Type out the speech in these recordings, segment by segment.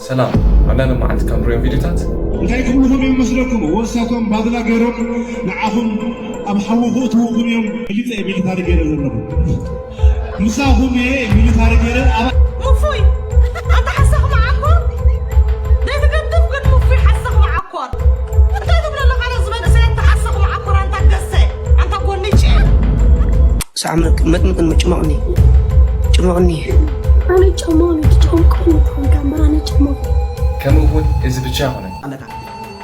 ሰላም፣ ኣነ ሎማዓንቲ ካብ ንሪኦም ቪድዮታት እንታይ ክብልኹም እዮም መስለኩም? ወሳቶም ባድላ ገይሮም ንዓኹም ኣብ ሓዊ ክእትውኹም እዮም። ገሊፀ እየ ሚሊታሪ ገይረ ዘለኹ። ምሳኹም እየ ሚሊታሪ ገይረ ኣብ ሙፉይ፣ ኣንታ ሓሰኽ መዓኮር ዘይትገድፍ ግን ሙፉይ ሓሰኽ መዓኮር። እንታይ ትብሎ ኣለኻ ነዚ መንእሰይ ኣንታ ሓሰኽ መዓኮር፣ ኣንታ ገሰ፣ ኣንታ ጎኒጭ? ሳዕመቅ መጥምጥን ጭመቕኒ ጭመቕኒ ኣነ ጨማኒ ትጨምቀኒ ትኾንካ እምበር ኣነ ጨማኒ ከምኡ እውን እዚ ብቻ ኣይኮነን። ኣለካ።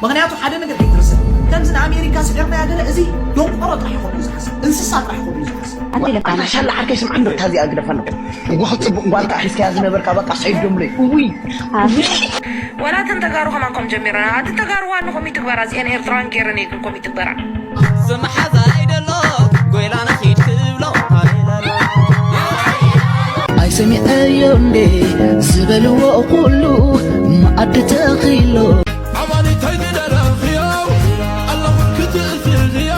ምኽንያቱ ሓደ ነገር ከይትርስዕ፣ ከምዚ ንኣሜሪካ ስዒርናያ ገለ፣ እዚ ደንቆሮ ጥራሕ ይኸውን እዩ ዝሓስብ፣ እንስሳ ጥራሕ ይኸውን እዩ ዝሓስብ። ኣንተ ኢለካ ኣንታ ሻላ ዓርከይ ስምዓኒ ዶ እታ እዚኣ ግደፋ ኣለኹ። እጓ ጽቡቕ ጓልካ ሒዝካያ ዝነበርካ በቃ ሰይድ ዶምለይ። እውይ። ኣፍ። ወላ እተን ተጋሩ ከማን ከም ጀሚረን፣ ኣቲ ተጋሩ ዋን ኮሚት ትግበራ፣ እዚአን ኤርትራን ጌረን እየን ኮሚት ትግበራ። ዝመሓዛይ ደሎ ጎይላ ንኺድ ክብሎ ሃሌላላ። ኣይሰሚዐዮ እንዴ ዝበልዎ ኩሉ መኣዲ ተኺሎ። ኣባሊተይ ግደረኽዮ ኣለኹን ክትእዝዝዮ።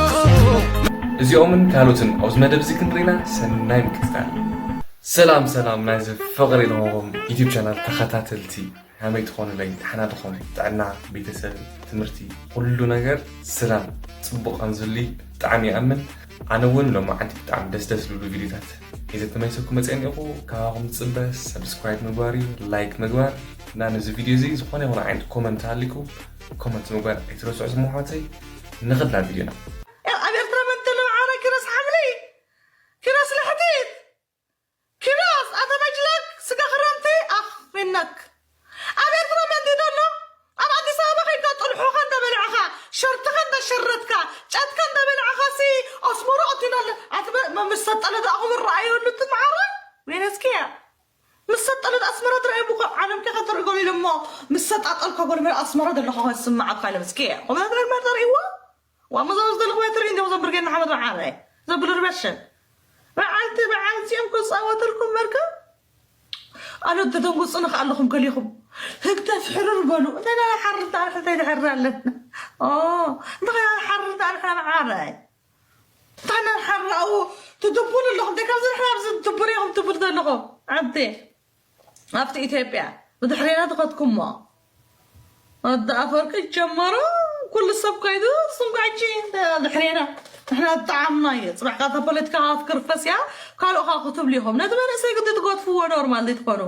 እዚኦምን ካልኦትን ኣብዚ መደብ እዚ ክንርኢና ሰናይ ምክትታል። ሰላም ሰላም ናይዚ ፍቕሪ ለሆም ዩቲዩብ ቻናል ተኸታተልቲ ከመይ ትኾኑለይ? ደሕና ድኾኑ? ጥዕና፣ ቤተሰብ፣ ትምህርቲ፣ ኩሉ ነገር ሰላም፣ ጽቡቕ ከም ዝህሉ ብጣዕሚ ይኣምን። ኣነ እውን ሎማዓንቲ ብጣዕሚ ደስ ደስ ዝብሉ ቪድዮታት ሒዘ ተመሊሰኩም መፅአ እኒአኹ። ካባኹም ዝፅበ ሰብስክራይብ ምግባር እዩ፣ ላይክ ምግባር እና ነዚ ቪድዮ እዚ ዝኾነ ይኹን ዓይነት ኮመንት ሃሊኩም ኮመንት ምግባር ኣይትረስዑ ዝመሓተይ። ንኽድ ናብ ቪድዮና። ኣብ ኤርትራ መን ተሎ ዓረ ኪሮስ ሓምሊ፣ ኪሮስ ልሕቲት። ኪሮስ፣ ኣታ መጅለክ፣ ስጋ ክረምቲ፣ ኣኽ፣ ሪነክ። ኣብ ኤርትራ መን ድዩ ዘሎ? ኣብ ኣዲስ ኣበባ ኸይድካ ጥልሑኻ እንዳበላዕኻ፣ ሸርትኻ እንዳሸረትካ፣ ጫትካ እንዳበላዕኻ ሲ ኣስመራ ኣቲና ኣለ። ኣቲ መ-፣ መ-፣ ምስ ሰጠለ ደኣ ክብር ረኣየሉ እቲ መዓረ? ወይነስኪያ። ምስ ሰጠለ ደኣ ኣስመራ ትረኣየ ብኹ ዓለም ከ ከተርኢ ገሉ ኢለ እሞ፣ ምስ ሰጣጠልካ ጎልመል ኣስመራ ዘለኻ ኸ ዝስምዓካ ኢለ ምስኪያ። ኹም ነገር መርጠር ይዋ? ዋሞ ዘበዝ ዘለኹ ትርኢ እንዲኹም ዘንብርጌና ሓመድ መዓረ። ዘብሉ ርበሸ። በዓልቲ በዓልቲ እዮም ክጻወተልኩም መርከብ። ኣነ ተደንጉጹ ንኽኣለኹም ገሊኹም። ህግደፍ ሕርር በሉ። እንታይ ኢና ንሓርር ንኣንሕና እንታይ ንሕርር ኣለና? ኦ፣ እንታይ ኢና ንሓርር ንኣንሕና መዓረ? እንታይ ኢና ንሓርር ኣብኡ ትድቡሉ ኣለኹም? እንታይ ካብዚ ንሕና ኣብዚ ትድቡሩ ኢኹም ትድቡሩ ዘለኹም? ዓዲ ኣብቲ ኢትዮጵያ ብድሕሬና ተኸትኩሞ። ወዲ ኣፈወርቂ ጀመሮ፣ ኩሉ ሰብ ከይዱ፣ ንስኹም ከ ሕጂ ድሕሬና። ንሕና ዝጠዓምናዮ። ጽባሕ ካታ ፖለቲካ ክትክርፈስ እያ፣ ካልእ ኸኣ ክትብሉ ኢኹም። ነቲ መንእሰይ ግን ትገድፍዎ ኖርማል ዘይትኾኑ።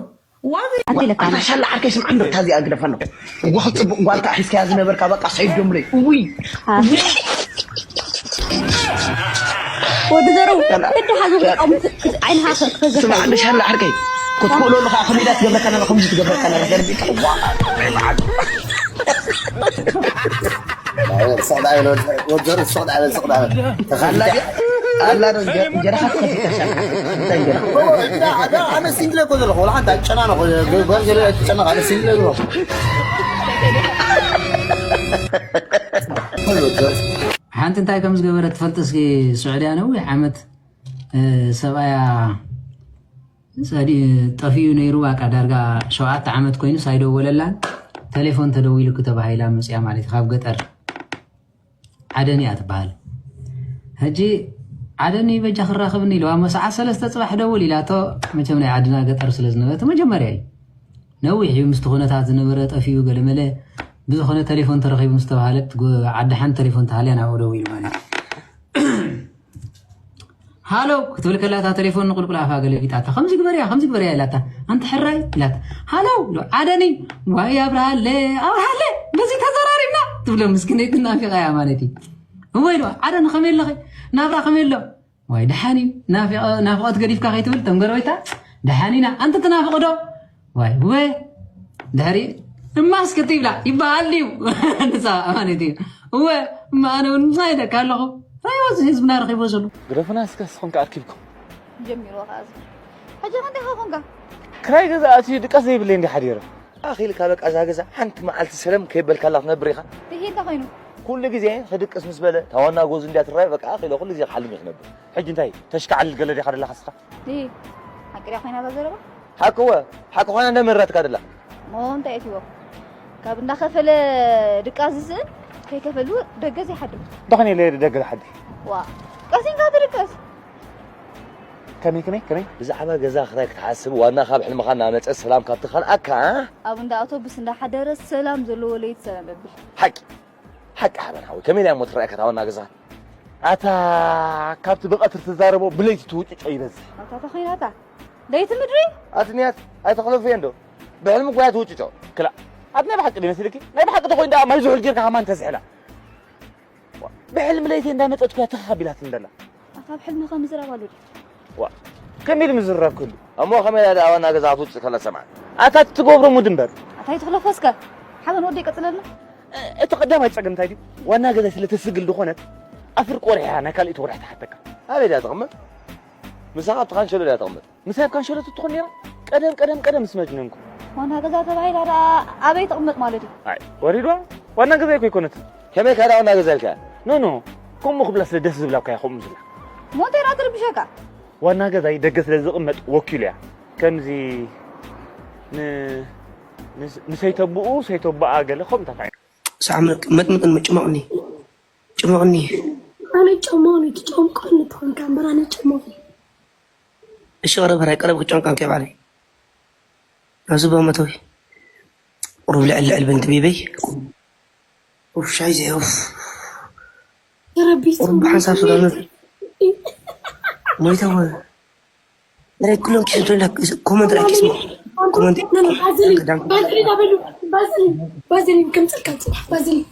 ዋዚ ኣንተ ኢለካ ኣንታ ሻላ ዓርከይ ስምዓኒ ዶ እታ እዚኣ ግደፋ ኣለኹ። እጓ ጽቡቕ ጓልካ ሒዝካያ ዝነበርካ በቃ ሰይድ ዶምለይ። እውይ። ኣፍ። ወዲ ዘረው፣ ሻላ። ክዲ ሓዙ ሻላ። ብጣዕሚ ዓይንኻ ከ-፣ ከዘካ። ስምዓኒ ሻላ ዓርከይ። ክትክእሎ ኣለኻ፣ ከመይ ኢላ ትገብረካ ነላ፣ ከምዚ ትገብረካ ነላ፣ ገርቢካ። ዋ፣ ናይ መዓት። ስቕ ዳበል፣ ወዲ ዘረው፣ ስቕ ዳበል፣ ስቕ ዳበል። ኣላ ድያ? ኣላ ዶ? እንጀ-፣ እንጀራኻ ትኸፍት ሻላ። እንታይ እንጀራ? ኦ፣ እንዳ፣ ኣነ፣ ኣነ ሲንግል እኮ ዘለኹ፣ ወላ ሓንቲ ኣይጨናነኹ፣ ገ-፣ ገ-፣ ገ-፣ ኣይጨነቕ፣ ኣነ ሲንግል ዘለኹ። ሓንቲ እንታይ ከም ዝገበረት ትፈልጢ? እስኪ ስዑድያ ነዊሕ ዓመት፣ እ፣ ሰብኣያ ጸዲ-፣ ጠፊኡ ነይሩ፣ በቃ ዳርጋ ሸውዓተ ዓመት ኮይኑስ ኣይደወለላን። ቴሌፎን ተደዊሉኪ ተባሂላ መጽያ ማለት እዩ፣ ካብ ገጠር። ዓደን እያ ትበሃል። ሕጂ ዓደን እዩ በጃ ክራኸብኒ ኢለዋ፣ እሞ ሰዓት ሰለስተ ጽባሕ ደውል ኢላቶ። መቸም ናይ ዓድና ገጠር ስለ ዝነበረ፣ እቲ መጀመርያ እዩ። ነዊሕ እዩ ምስቲ ኩነታት ዝነበረ፣ ጠፊኡ ገለመለ። ብዝኾነ ቴሌፎን ተረኺቡ ምስ ተባሃለት፣ ጎ-፣ ዓዲ ሓንቲ ቴሌፎን ተሃልያ ናብኡ ደዊሉ ማለት እዩ። ሃሎ ክትብል ከላ፣ እታ ቴሌፎን ንቁልቁል ኣፋ ገለቢጣታ። "ከምዚ ግበርያ፣ ከምዚ ግበርያ" ኢላታ። "ኣንቲ ሕራይ" ኢላታ። "ሃሎ" ኢሉ፣ "ዓደኒ?" "ዋይ ኣብርሃለ፣ ኣብርሃለ፣ በዚ ተዘራሪብና" ትብሎ። ምስኪነይቲ ናፊቓ እያ ማለት እዩ። "እወ" ኢሉ፣ "ዓደኒ ከመይ ኣለኺ? ናብራ ከመይ ኣሎ?" "ዋይ ደሓን እዩ፣ ናፊቐ-፣ ናፍቖት ገዲፍካ ከይትብል፣ እቶም ጎረቤታ ደሓን ኢና፣ ኣንቲ ትናፍቕ ዶ?" ዋይ፣ እወ። ድሕሪ እማ እስኪ ትብላ ይበሃል ድዩ? ንሳ ማለት እዩ። እወ፣ እማ ኣነ እውን እንታይ ኢለካ ኣለኹ? እንታይ እዩ እዚ ህዝብና ረኺቦ ዘሎ? ግደፉና እስከ፣ ንስኹም ከ ኣርኪብኩም። ጀሚርዎ ከኣ እዚ። ሕጂ ከ እንታይ ኮንካ? ክራይ ገዛ ኣትዩ ድቃስ ዘይብለይ እንዲ ሓዲረ። ኣኺልካ በቃ እዛ ገዛ ሓንቲ መዓልቲ ሰለም ከይበልካላ ክትነብር ኢኻ? ይሄ እንታይ ኮይኑ? ኩሉ ግዜ ክድቅስ ምስ በለ፣ እታ ዋና ጎዙ እንድያ ትረኣይ፣ በቃ ኣኺለ ኩሉ ግዜ ክሓልም እዩ ክነብር። ሕጂ እንታይ ተሽካዕልል ገለ ዲኻ ደለኻ እስኻ? ይሄ ሓቂ ድያ ኮይና እዛ ዘረባ? ሓቂ እወ፣ ሓቂ ኮይና እንዳ መረረትካ ደላ። እሞ እንታይ ኣእትይዎ? ካብ እንዳኸፈለ ድቃስ ዝስእን፣ ከይከፈሉ ደገ ዘይሓድር። ደኸን የለ ደገ ዝሓድር። ዋ፣ ቀሲንካ ትድቅስ። ከመይ ከመይ ከመይ? ብዛዕባ ገዛ ክራይ ክትሓስብ ዋና ካብ ሕልምኻ እናመጸ ሰላም ካብ ትኸልኣካ። ኣብ እንዳ ኣውቶቡስ እንዳሓደረ ሰላም ዘለዎ ለይቲ ሰላም እብል። ሓቂ ሓቂ ሓበን ሓወይ፣ ከመይ ኢላ እሞ ትረኣየካ እታ ዋና ገዛ? ኣታ ካብቲ ብቐትሪ ትዛረቦ ብለይቲ ትውጭጮ ይበዝሕ። ኣታ ተኾይናታ ለይቲ ምድሪ ኣትንያት ኣይተኽለፉ እየ እንዶ ብሕልሚ ጓያ ትውጭጮ። ክላ ኣብ ናይ ብሓቂ ዶ ይመስልኪ? ናይ ብሓቂ ተኾይኑ ደኣ ማይ ዝሑል ጌርካ ሃማ እንተዝሕላ። ብሕልሚ ለይቲ እንዳመጸት እኮ እያ ተኻቢላትኒ ዘላ። ኣታ ኣብ ሕልምኻ ምዝራብ ኣሎ ድዩ? ዋ ከመይ ኢሉ ምዝራብ ክህሉ? እሞ ከመይ ኢላ ደኣ ዋና ገዛ ክትውጽእ ከላ ሰምዓ? ኣታ ትገብሮ ሙድ እምበር። ኣታ ይትኽለፎ እስከ ሓበን ወደይ ቀጽለልና። እቲ ቀዳማይ ጸገም እንታይ ድዩ? ዋና ገዛይ ስለ ተስግል ዝኾነት ኣፍር ቆሪሓ ናይ ካልእ ተወርሕ ትሓተካ። ኣበይ ድያ ትቕመጥ? ምሳኻ ኣብቲ ካንሸሎ ድያ ትቕመጥ? ምሳይ ኣብ ካንሸሎ ትትኾን ነይራ? ቀደም ቀደም ቀደም ምስ መጅነንኩ። ዋና ገዛ ተባሂላ ደኣ ኣበይ ትቕመጥ ማለት እዩ? ኣይ ወሪድዋ። ዋና ገዛይ እኮ ኣይኮነትን። ከመይ ካዳ ዋና ገዛ ኢልካ? ኖ ኖ። ከምኡ ክብላ ስለ ደስ ዝብላ እኮ እያ ከምኡ ዝብላ። ሞንቴራ ትርብሸካ። ዋና ገዛይ ደገ ስለ ዝቕመጥ ወኪሉ እያ። ከምዚ ን- ንስ- ንሰይተብኡ ሰይተብኣ ገለ ከምኡታት ዓይነት። ሳዕ መጥምጥን ምጭማቕኒ ጭመቕኒ። ኣነ ጨሞኒ ትጨምቀኒ ትኾንካ እምበር ኣነ ጨሞኒ። እሺ ቀረብ ራይ ቀረብ ክጨምቀን ከይ ባለይ ናዙ በመተዊ ቁሩብ ልዕል ልዕል በንቲ ቤበይ። ኡፍ ሻይ ዘይ ኡፍ። የረቢ ቁሩብ ብሓንሳብ ስጋኑ ሞይተወ። ራይ ኩሎም ኪስ እንትን ኮመንት ራይ ኪስ ኮመንት ባዝሊን ባዝሊን ባዝሊን ከምፅልካ ፅባሕ ባዝሊን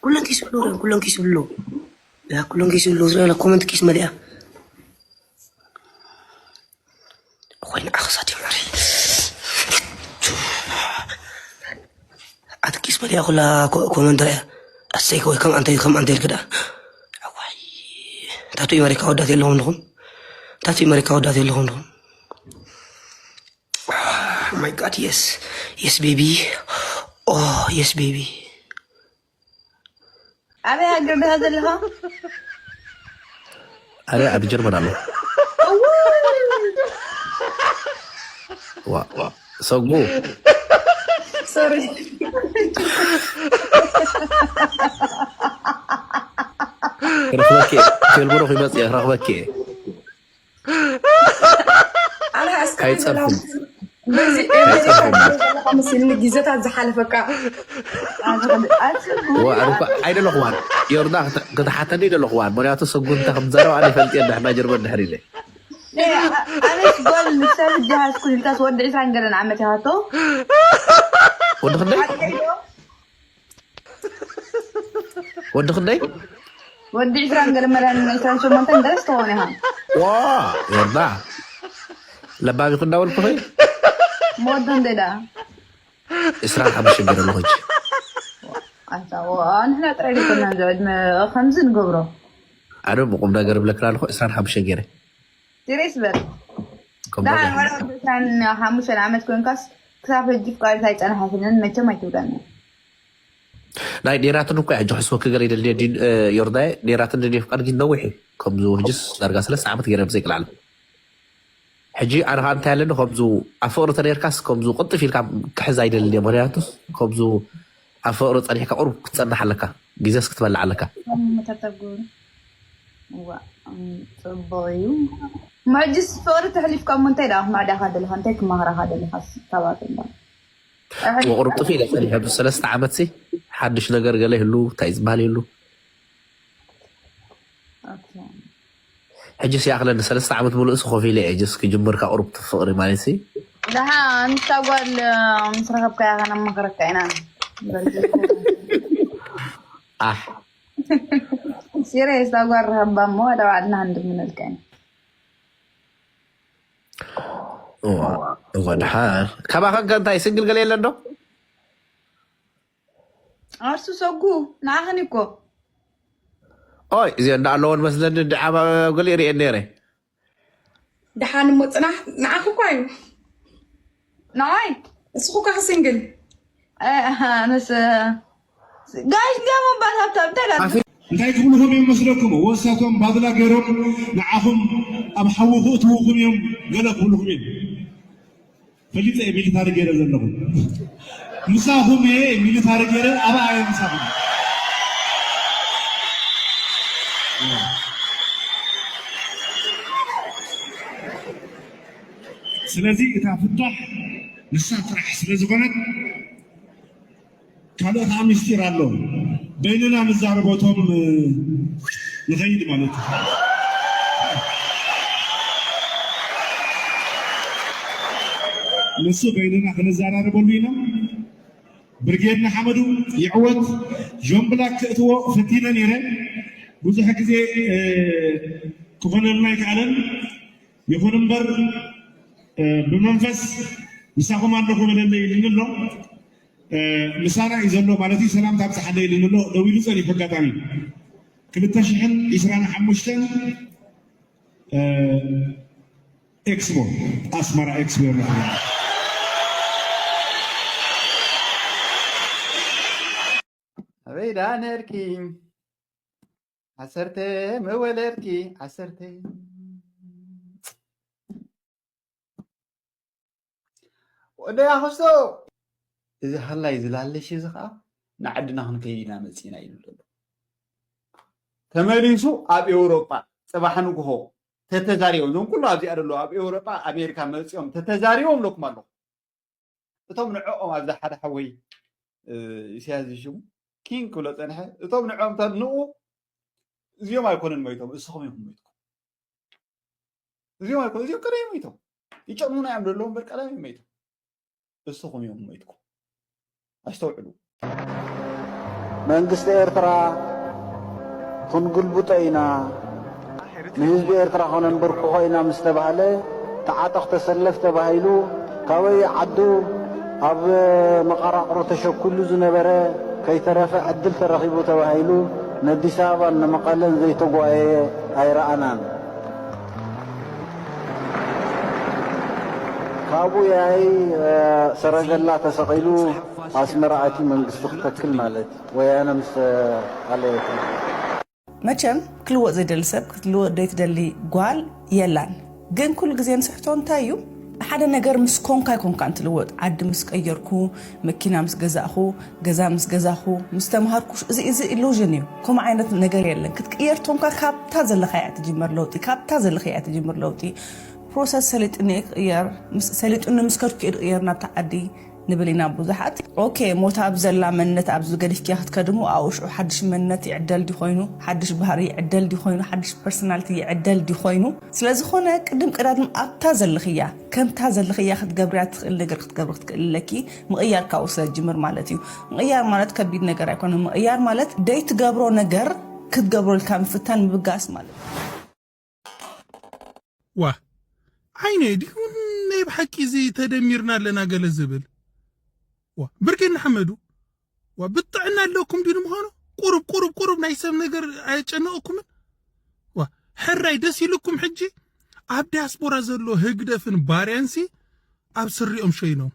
ኩለን ኪስ ብሎ ኩለን ኪስ ብሎ ኩለን ኪስ ብሎ ዝረላ ኮመንት ኪስ መሊኣ ኮይን ኣኽሳት ይማሪ ኣትኪስ መሊኣ ኩላ ኮመንት ሪኣ ኣሰይ ወይ ከም ኣንተ ከም ኣንተ ኢልክ ደኣ ኣዋይ ታቱ ይመሪካ ወዳት የለኹም ድኹም ታቱ ይመሪካ ወዳት የለኹም ድኹም my god yes yes baby oh yes baby ኣበይ ሃገር ዲኻ ዘለኻ? ኣረ ኣብ ጀርመን ኣሎ። ዋ ሰጉ ሶሪ ክረኽበኪ ቴልብሮ ይመጽእ ክረኽበኪ ኣነ እስካሁን ኣይጸርፍን። በዚ ኤሜሪካ ዘለካ መሲልኒ ግዜታት ዝሓለፈካ ወ- ኣነ እኮ ኣይደለኹዋን ዮርዳ ክተ- ክትሓተኒ ኣይደለኹዋን ምክንያቱ ሰጉ እንታይ ከም ዘረባ ኣነ ይፈልጥ እየ ንሕና ጀርመን ድሕር ኢለ ኣነስ ጓል ንሰብ ጃሃዝ ኩልልካስ ወዲ ዕስራን ገለን ዓመት ይሃቶ ወዲ ክንደይ ወዲ ክንደይ ወዲ ዕስራን ገለ መድሃኒን ዕስራን ሸሞንተን ገለስ ትኸውን ኢኻ ዋ ዮርዳ ለባሚ ክንዳበልኩኺ መወዶ እንደ ዳ ዕስራን ሓሙሽተን ገለ ኣለኹ ሕጂ ኣታ ንሕና ጥራይ ዘይኮና እዚ ዕድመ ከምዚ ንገብሮ ኣነ ብቁም ነገር ብለክና ኣለኹ ዕስራን ሓሙሽተን ገይረ ሲሪየስ በል ከም ደሓን ነገር ወላ ዕስራን ሓሙሽተን ዓመት ኮንካስ ክሳብ ሕጂ ፍቃድካ ኣይፀናሓትንን መቸም ኣይትብለኒ ናይ ኔራትን እኮ ሕጂ ክስወኪ ገለ ይደልየ ዲን ዮርዳየ ኔራትን ደልየ ፍቃድ ግን ነዊሕ እዩ ከምዚ ሕጅስ ዳርጋ ሰለስተ ዓመት ገይረ ብዘይቅልዓለም ሕጂ ኣነ ከዓ እንታይ ኣለኒ ከምዚ ኣብ ፍቅሪ ተነርካስ ከምዚ ቅልጥፍ ኢልካ ክሕዝ ኣይደልን እየ ምክንያቱስ ከምዚ ኣብ ፍቅሪ ፀኒሕካ ቁሩብ ክትፀንሕ ኣለካ ግዜስ ክትበልዕ ኣለካ መተተጉን ዋ ፅቡቅ እዩ ሕጅስ ፍቅሪ ተሕሊፍካ እሞ እንታይ ደኣ ክመዕዳካ ደለካ እንታይ ክመክረካ ደለካ ካባቶም ቁሩብ ጥፍ ኢለ ፀኒሐ ብሰለስተ ዓመት ሲ ሓድሽ ነገር ገለ ይህሉ እንታይ ዝበሃል ይህሉ ሕጂ ሲኣኽለኒ ሰለስተ ዓመት ሙሉእ ሲ ኮፍ ኢለ እየ ጀስ ክጅምር ካብ ቁሩብ ፍቕሪ ማለት ሲ ደሓን እታ ጓል ምስ ረኸብካያ ከነማኽረካ ኢና ኣሕ ሲሪየስ እታ ጓል ረኸባ እሞ ወደ ባዕልና ክንድምነልካ ኢና እዋ እዋ ደሓን ካባኸ እንታይ ስንግል ገለ የለን ዶ ኣርሱ ሰጉ ንዓኽን እኮ ኦይ እዚኦ እንዳ ኣለዎ ንመስለኒ ድዓማ ገሊኡ ሪኤን ነይረ ደሓን እሞ ፅናሕ ንዓኺ እኳ እዩ ንዓይ እስኹ እኳ ክስንግል ኣነስ ጋሽ እንዲያም እምበር ሃብታም እንታይ ዳ እንታይ ክብልኹም እዮም መስለኩም? ወሳቶም ባድላ ገይሮም ንዓኹም ኣብ ሓዊ ክእትውኹም እዮም ገለ ክብልኹም እዮም። ፈሊጠ እየ ሚሊታሪ ገይረ ዘለኹ። ምሳኹም እየ ሚሊታሪ ገይረ ኣበኣ እየ ምሳኹም። ስለዚ እታ ፍታሕ ንሳ ጥራሕ ስለ ዝኾነት፣ ካልእ ከዓ ምስጢር ኣሎ። በይንና ንዛረቦ እቶም፣ እ፣ ንኸይድ ማለት እዩ። ንሱ በይንና ክንዘራረበሉ ኢና። ብርጌድ ንሓመዱ ይዕወት። ጆን ብላክ ክእትዎ ፈቲነ ነይረ። ብዙሕ ግዜ፣ እ፣ ክኾነልና ኣይከኣለን። ይኹን እምበር፣ እ፣ ብመንፈስ ምሳኹም ኣለኹ በለለይ ኢሉኒ ኣሎ። እ፣ ምሳና እዩ ዘሎ ማለት እዩ። ሰላምታ ኣብዝሓለይ ኢሉኒ ኣሎ። ደዊሉ ጸኒሑ ኣጋጣሚ። ክልተ ሽሕን ዕስራን ሓሙሽተን፣ እ፣ ኤክስፖ፣ ኣስመራ ኤክስፖ ይረኸበና። ኣበይ ደኣ ነርኪ? ዓሰርተ መወለድኪ፣ ዓሰርተ። ወደይ ኣኽስቶ፣ እዚ ሃላይ ዝላለሽ እዚ ኸዓ ንዓድና ክንከይድ ኢና መጺእና ኢሉ ዘሎ። ተመሊሱ ኣብ ኤውሮጳ ጽባሕ ንግሆ ተተዛሪቦም፣ እዞም ኩሉ ኣብዚኣ ዘለዉ ኣብ ኤውሮጳ፣ ኣሜሪካ መጺኦም ተተዛሪቦም ኣለኩም ኣለኹ። እቶም ንዕኦም ኣብዚ ሓደ ሓወይ፣ እ፣ ኢሳያስ ዝሽሙ ኪንግ ክብሎ ጸንሐ። እቶም ንዕኦም ተንኡ እዚኦም ኣይኮኑን ሞይቶም፣ እስኹም ኢኹም ሞይትኩም። እዚኦም ኣይኮኑ፣ እዚኦም ቀደም ሞይቶም። ይጨኑና እዮም ዘለዉ እምበር ቀደም እዮም ሞይቶም። እስኹም እዮም ሞይትኩም። ኣስተውዕሉ። መንግስቲ ኤርትራ ክንግልብጦ ኢና፣ ንህዝቢ ኤርትራ ከነንበርክኾ ኢና ምስ ተባህለ፣ ተዓጠቕ ተሰለፍ ተባሂሉ፣ ካበይ ዓዱ ኣብ መቐራቕሮ ተሸኩሉ ዝነበረ ከይተረፈ ዕድል ተረኺቡ ተባሂሉ፣ ነኣዲስ ኣበባን ንመቐለን ዘይተጓየየ ኣይረኣናን። ካብኡ ያይ፣ እ፣ ሰረገላ ተሰቒሉ ኣስመራ ኣትዩ መንግስቱ ክተክል ማለት ወያነ ምስ ኣለየት። መቸም ክልወጥ ዘይደሊ ሰብ ክትልወጥ ዘይትደሊ ጓል የላን። ግን ኩሉ ግዜ ንስሕቶ እንታይ እዩ? ሓደ ነገር ምስ ኮንካ ኣይኮንካን ትልወጥ። ዓዲ ምስ ቀየርኩ፣ መኪና ምስ ገዛእኹ፣ ገዛ ምስ ገዛኹ፣ ምስ ተምሃርኩ፣ እዚ፣ እዚ ኢሉዥን እዩ። ከምኡ ዓይነት ነገር የለን። ክትቅየር ቶንካ ካብታ ዘለኻያ ትጅመር ለውጢ፣ ካብታ ዘለኻያ ትጅምር ለውጢ። ፕሮሰስ ሰሊጥኒ እየ ክቕየር፣ ምስ፣ ሰሊጡኒ ምስ ከድኩ እየ ዝቕየር ናብታ ዓዲ ንብል ኢና ብዙሓት። ኦኬ፣ ሞታ ኣብ ዘላ መንነት ኣብዚ ገዲፍኪያ ክትከድሙ፣ ኣብኡ ሽዑ ሓድሽ መንነት ይዕደል ድዩ ኮይኑ፣ ሓድሽ ባህሪ ይዕደል ድዩ ኮይኑ፣ ሓድሽ ፐርሰናልቲ ይዕደል ድዩ ኮይኑ። ስለ ዝኾነ ቅድም ቀዳድም ኣብታ ዘለኽያ፣ ከምታ ዘለኽያ ክትገብርያ ትኽእል ነገር ክትገብሪ ክትክእል ኣለኪ። ምቕያር ካብኡ ስለ ዝጅምር ማለት እዩ። ምቕያር ማለት ከቢድ ነገር ኣይኮነን። ምቕያር ማለት ደይትገብሮ ነገር ክትገብሮ ኢልካ ምፍታን ምብጋስ ማለት እዩ። ዋ ዓይነይ ድዩ ናይ ብሓቂ እዚ ተደሚርና ኣለና ገለ ዝብል። ዋ ብርጌድ ንሓመዱ ዋ ብጥዕና ኣለኩም ድዩ ንምዃኑ? ቁሩብ ቁሩብ ቁሩብ ናይ ሰብ ነገር ኣየጨነቐኩምን? ዋ ሕራይ ደስ ኢልኩም ሕጂ ኣብ ዲያስፖራ ዘሎ ህግደፍን ባርያንሲ ኣብ ስሪኦም ሸይኖም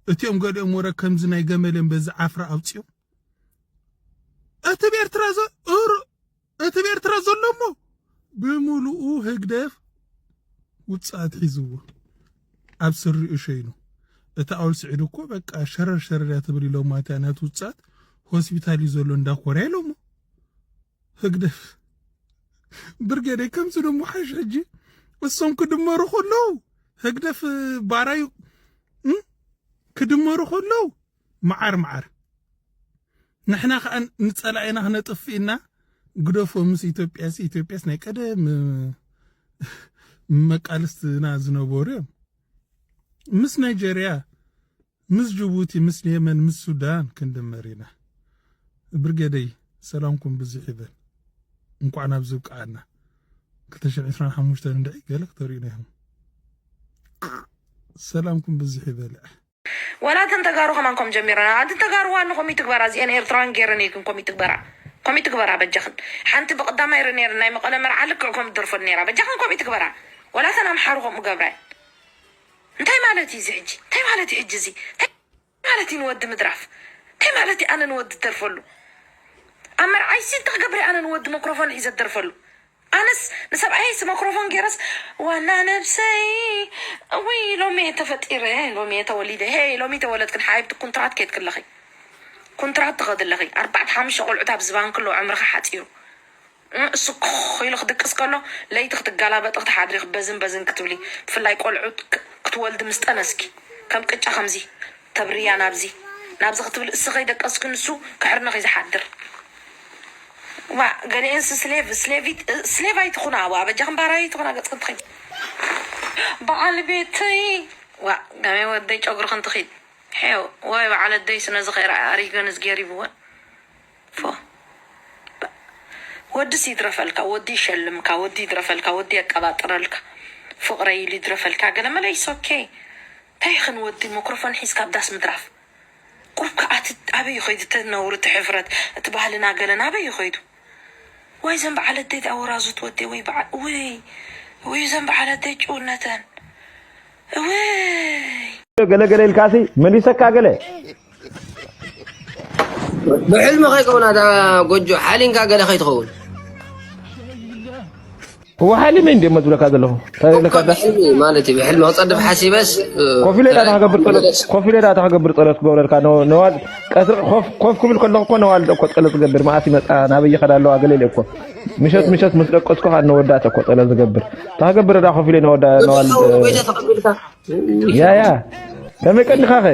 እቲኦም ገሊኦም ወረ ከምዚ ናይ ገመልን በዚ ዓፍራ ኣውፅኦም እቲ ብኤርትራ እቲ ብኤርትራ ዘሎ እሞ ብምሉኡ ህግደፍ ውፅኣት ሒዝዎ ኣብ ስሪኡ ሸይኑ። እታ ኣውል ስዒድ እኮ በቃ ሸረር ሸረር እያ ትብል ኢሎማ እቲያ ናቱ ውፅኣት ሆስፒታል እዩ ዘሎ እንዳ ኮርያ ኢሎሞ ህግደፍ። ብርጌደይ ከምዚ ደሞ ሓሽ ሕጂ እሶም ክድመሩ ከለዉ ህግደፍ ባራዩ ክድመሩ ከለዉ መዓር መዓር ንሕና ከዓ ንፀላኢና ክነጥፍእ ኢና ግደፎ ምስ ኢትዮጵያስ ኢትዮጵያስ ናይ ቀደም መቃልስትና ዝነበሩ እዮም ምስ ናይጀርያ ምስ ጅቡቲ ምስ የመን ምስ ሱዳን ክንድመር ኢና ብርጌደይ ሰላምኩም ብዝሕ ይበል እንኳዕ ናብ ዝብቃዓና ክልተ ሽሕን ዕስራን ሓሙሽተን እንድዒ ገለ ክተርእዩና ኢኹም ሰላምኩም ብዝሕ ይበል ወላ እተን ተጋሩ ከማን ከም ጀሚረና ኣንቲ ተጋሩ ዋኒ ኮም ይትግበራ እዚአን ኤርትራውያን ገይረን እየ ግን ኮም ይትግበራ ኮም ይትግበራ በጃኽን ሓንቲ ብቀዳማይ ር ነይር ናይ መቀለ መርዓ ልክዕ ከም ደርፈን ነይራ በጃኽን ኮም ይትግበራ ወላ እተን ኣምሓሩ ከምኡ ገብራ እንታይ ማለት እዩ እዚ ሕጂ እንታይ ማለት እዩ ሕጂ እዚ እንታይ ማለት እዩ ንወዲ ምድራፍ እንታይ ማለት እዩ ኣነ ንወዲ ደርፈሉ ኣብ መርዓይሲ እንታይ ክገብር ኣነ ንወዲ መክሮፎን ሒዘ ደርፈሉ ኣነስ ንሰብኣየይስ ማክሮፎን ገይረስ ዋና ነብሰይ እውይ ሎሚ እየ ተፈጢረ ሎሚ እየ ተወሊደ ሄይ ሎሚ ተወለድክን ሓይብቲ ኩንትራት ከይድክለኺ ኩንትራት ትኸድለኺ ኣርባዕተ ሓሙሽተ ቆልዑት ኣብ ዝባን ክሎ ዕምርኺ ሓፂሩ እሱ ኮኽ ኢሉ ክድቅስ ከሎ ለይቲ ክትገላበጢ ክትሓድሪ በዝን በዝን ክትብሊ ብፍላይ ቆልዑት ትወልዲ ምስ ጠነስኪ ከም ቅጫ ከምዚ ተብርያ ናብዚ ናብዚ ክትብል እስ ከይደቀስኪ ንሱ ክሕርነኺ ዝሓድር። ዋ ገሊኤንስ ስሌቭ ስሌቪት ስሌቭ ኣይትኹና። ዋ በጃኽን ባራይ ኣይትኹና። ገጽ ክትኺድ በዓል ቤተይ። ዋ ጋሜ ወደይ ጨጉርኽን ትኺድ። ሄው ዋይ በዓል ኣደይ ስነ ዝኸይራ ኣሪገን ዝጌር ይብወን። ፎ ወዲስ ይድረፈልካ፣ ወዲ ይሸልምካ፣ ወዲ ይድረፈልካ፣ ወዲ የቀባጥረልካ፣ ፍቕረይ ኢሉ ይድረፈልካ። ገለ መለ is okay። እንታይ ይኽን ወዲ ማይክሮፎን ሒዝካ ኣብ ዳስ ምድራፍ? ቁሩብ ከኣ እቲ ኣበይ ይኸይዱ እቲ ነውሪ፣ እቲ ሕፍረት፣ እቲ ባህልና ገለን ኣበይ ይኸይዱ? ወይ ዘን በዓል ኣደይ ኣወራዙት ወዲ ወይ በዓል ወይ ወይ ዘን በዓል ኣደይ ጭውነተን ወይ ገለ ገለ ኢልካሲ መሊሰካ ገለ ብሕልሚ ከይከውን ኣታ ጎጆ ሓሊንካ ገለ ከይትኸውን እወ ሓሊመ እንደ መዝብለካ ዘለኹ እንታይ ኢለካ እኮ ብሕልሚ ማለት እዩ። ብሕልሚ ክጸድፍ ሓሲበስ እ፣ ኮፍ ኢለ ዳ ተኸገብር ጸሎት መለስ ኮፍ ኢለ ዳ ተኸገብር ጸሎት ክገብረልካ ነ- ነዋል ቀትሪ ኮፍ ኮፍ ክብል ከለኹ እኮ ነዋል እኮ ጸሎት ዝገብር መዓስ ይመጻ ናበይ ይኸዳ ኣለዋ ገለ ኢለ እኮ ምሸት ምሸት ምስ ደቀስኩ ካብ ነወዳት እኮ ጸሎት ዝገብር ተኸገብር ዳ ኮፍ ኢለ ነወዳ ነዋል ጎጆ ጎጆ ተቐቢልካ ያ ያ ከመይ ቀኒኻ ኸ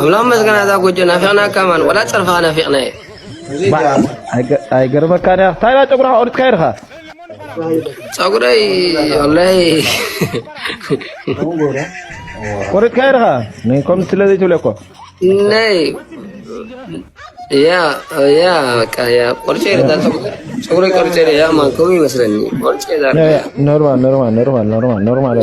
ኣምላኽ መስገን ኣታ ጎጆ ናፊቕናካ ማን ወላ ጸርፍኻ ናፊቕናዮ። ባ- ኣይገ- ኣይገርመካን እያ እንታይ ዳ ጨጉራ ቆሪጥካ ኢድኻ ጸጉረይ ወላሂ ቆሪጥካ ኢድኻ ናይ ከም ስለ ዘይትብለ እኮ ናይ ያ ያ በቃ ያ ቆርጬ ይላል ጸጉረይ ቆርጬ ያ ማን ከምኡ ይመስለኒ ቆርጬ ዛር ኖርማል ኖርማል ኖርማል ኖርማል ኖርማል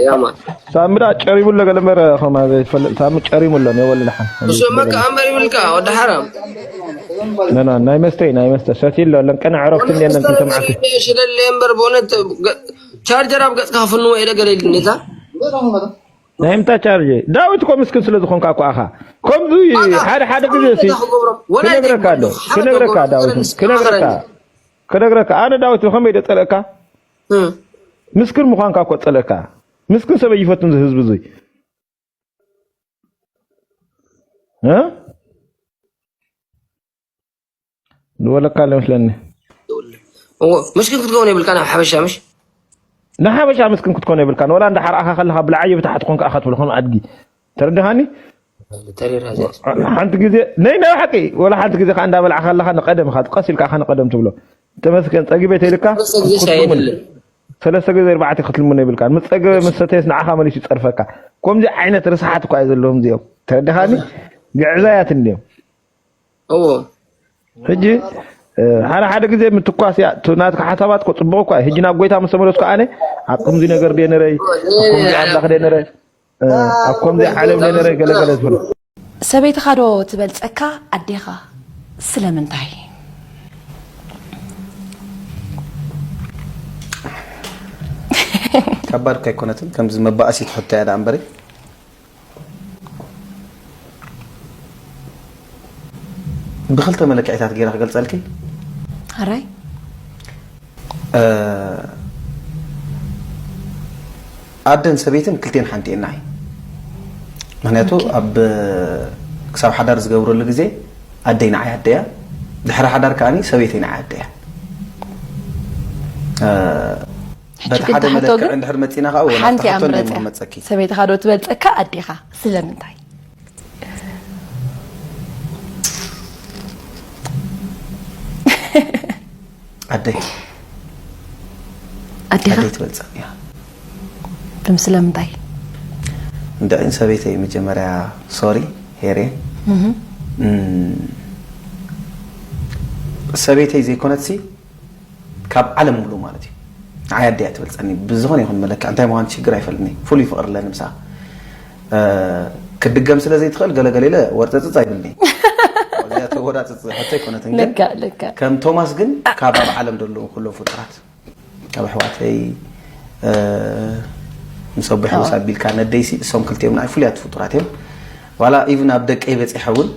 ያ ማን ሳሚ ዳ ጨሪሙ ኣሎ ገለ እምበር ከማ ዘይትፈልጥ ሳሚ ጨሪሙ ኣሎ ናይ ወለድ ሓን እሱማ ከኣምበር ይብልካ ወዲ ሓራም ነና ናይ መስተይ ናይ መስተ ሰቲ ኣሎ ለን ቀነ ዕረፍቲ እንደ ለን ክልተ መዓልቲ ሽለለ እምበር ብእውነት ቻርጀር ኣብ ገጽካ ክፍንዎ ኢለ ገለ ኢልኒታ ናይ ምንታይ ቻርጅ ዳዊት እኮ ምስክን ስለ ዝኾንካ እኮ ኣኻ ከምዚ ሓደ ሓደ ግዜ ሲ ክነግረካ ኣሎ ክነግረካ ዳዊት ክነግረካ ክነግረካ ኣነ ዳዊት ብኸመይ ደ ጸልእካ ምስክን ምዃንካ እኮ ጸልእካ ምስክን ሰበይ ይፈትን ዝህዝቢ እዙይ እ ዝወለካ ኣሎ መስለኒ እዎ ምስኪን ክትከውን የብልካ ናብ ሓበሻ ምሽ ንሓበሻ ምስክን ክትኮን የብልካን ወላ እንዳ ሓርኣኻ ከለኻ ብላዓየ ብታሕቲ ኮንካ ኣኻ ትብሎ ከም ኣድጊ ተረድኻኒ ተሪራ እዚኣ ሓንቲ ግዜ ናይ ናይ ሓቂ ወላ ሓንቲ ግዜ ከዓ እንዳበላዕካ ኣለኻ ንቀደም ኻ ቀስ ኢልካ ኻ ንቀደም ትብሎ ተመስገን ጸጊበ ተይልካ ሰለስተ ግዜ ሻሂ የድልን ሰለስተ ግዜ ኣርባዕተ ክትልምኖ የብልካን ምስ ጸገበ ምስ ሰተየስ ንዓኻ መሊሱ ይጸርፈካ ከምዚ ዓይነት ርስሓት እኳ እዩ ዘለዎም እዚኦም ተረድኻኒ ግዕዛያት እንድዮም እዎ ሕጂ ሓደ ሓደ ግዜ ምትኳስ እያ እቲ ናትካ ሓሳባት እኮ ፅቡቅ እኳ እዩ ሕጂ ናብ ጎይታ ምስ ተመለስኩ ኣነ ኣብ ከምዚ ነገር ድየ ነረይ ኣብ ከምዚ ኣምላኽ ድየ ነረ ኣብ ከምዚ ዓለም ድየ ነረ ገለገለ ዝብል ሰበይትኻ ዶ ትበልፀካ ኣዴኻ ስለምንታይ ከባድ እኳ ኣይኮነትን ከምዚ መባእሲት ሕቶ እያ ደኣ እምበሪ ብክልተ መለክዒታት ገይረ ክገልፀልኪ ኣራይ ኣደን ሰበይትን ክልቴን ሓንቲ እየን ንዓይ ምክንያቱ ኣብ ክሳብ ሓዳር ዝገብረሉ ግዜ ኣደይ ንዓይ ኣደያ ድሕሪ ሓዳር ከዓኒ ሰበይተይ ንዓይ ኣደያ በቲ ሓደ መለክዕ እንድሕር መፂና ከዓ ወላ ሓንቲ ኣምረፀ ሰበይትኻ ዶ ትበልፀካ ኣዴኻ ስለምንታይ ኣደይ ኣዴኻ ኣደይ ትበልፀኒ እያ ድም ስለምንታይ እንድዒ ሰበይተይ መጀመርያ ሶሪ ሄሬ ሰበይተይ ዘይኮነትሲ ካብ ዓለም ሙሉ ማለት እዩ ንዓይ ኣደያ ትበልፀኒ ብዝኾነ ይኹን መለክዕ እንታይ ምዃን ሽግር ኣይፈልኒ ፍሉይ ፍቕሪ ኣለኒ ምሳ ክትድገም ስለ ዘይትኽእል ገለገለ ኢለ ወርፀፅፅ ኣይብልኒ እዚኣ ተወዳፅፅ ሕቶ ኣይኮነትን ግን ከም ቶማስ ግን ካብ ኣብ ዓለም ዘለዉ ኩሎም ፍጡራት ካብ ኣሕዋተይ ምስ ኣቦይ ሓጎስ ኣቢልካ ነደይሲ እሶም ክልቲኦም ንዓይ ፍሉያት ፍጡራት እዮም ዋላ ኢቭን ኣብ ደቀይ በፂሐ እውን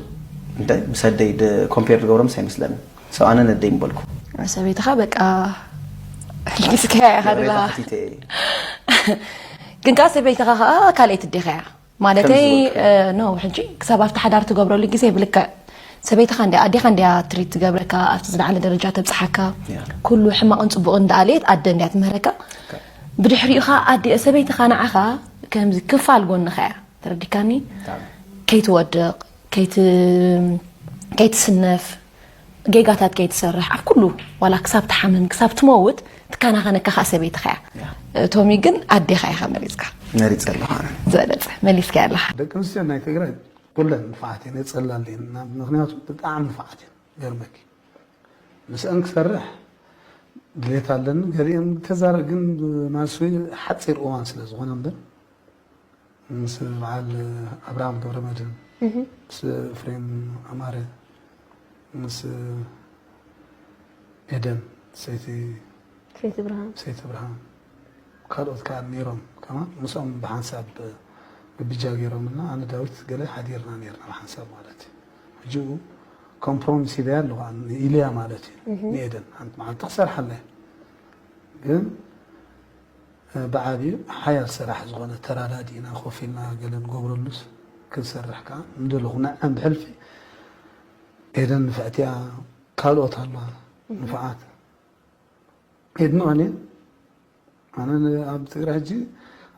እንታይ ምስ ኣደይ ኮምፔር ዝገብሮምስ ኣይመስለንን ሰው ኣነ ነደይ ምበልኩ ሰበይትኻ በቃ ሊስከያ ኢኻ ድላ ግን ከዓ ሰበይትኻ ከዓ ካልኣይቲ ኣዴኻ እያ ማለተይ ኖ ሕጂ ክሳብ ኣብቲ ሓዳር ትገብረሉ ግዜ ብልክዕ ሰበይትኻ እንዲያ ኣዴኻ እንዲያ ትሪት ትገብረካ ኣብቲ ዝለዓለ ደረጃ ተብፅሓካ ኩሉ ሕማቕን ፅቡቕን እንዳኣለየት ኣደ እንዲያ ትምህረካ ብድሕሪኡ ከዓ ኣደ ሰበይትኻ ንዓኻ ከምዚ ክፋል ጎንኻ እያ። ተረዲካኒ? ከይትወድቕ፣ ከይት-፣ ከይትስነፍ፣ ጌጋታት ከይትሰርሕ፣ ኣብ ኩሉ ዋላ ክሳብ ትሓምም፣ ክሳብ ትመውት ትከናኸነካ ከኣ ሰበይትኻ እያ። ቶሚ ግን ኣዴኻ ኢኻ መሪጽካ። መሪጸ ኣለኹ ኣነ። ዝበለጸ መሊስካ ኣለኻ። ደቂ ኣንስትዮ ናይ ትግራይ ኩለን ንፉዓት እየን፣ የጸላልየን። ምኽንያቱ ብጣዕሚ ንፉዓት እየን። ገርመኪ ምስአን ክሰርሕ ድሌት ኣለኒ። ገሊአን ተዛረ ግን ማስዊ ሓፂር እዋን ስለ ዝኾነ እምበር ምስ በዓል ኣብርሃም ገብረመድህን፣ ምስ ኤፍሬም ኣማረ፣ ምስ ኤደን ሰይቲ ሰይቲ ብርሃን። ሰይቲ ብርሃን፣ ካልኦት ከዓ ነይሮም ከማን ምስኦም ብሓንሳብ ግብጃ ገይሮምና ኣነ ዳዊት ገለ ሓዲርና ነይርና ብሓንሳብ ማለት እዩ። ሕጂ ኮምፕሮሚስ ኢለያ ኣለኹ ኢለያ ማለት እዩ። ንኤደን ሓንቲ መዓልቲ ክሰርሓለያ ግን ብዓብዩ ሓያል ስራሕ ዝኾነ ተራዳዲእና ኮፍ ኢልና ገለ ንገብረሉስ ክንሰርሕ ከዓ ንደለኹ ንዐን ብሕልፊ ኤደን ንፍዕቲያ ካልኦት ኣለዋ ንፍዓት የድንቐን እየ። ኣነ ኣብ ትግራይ ሕጂ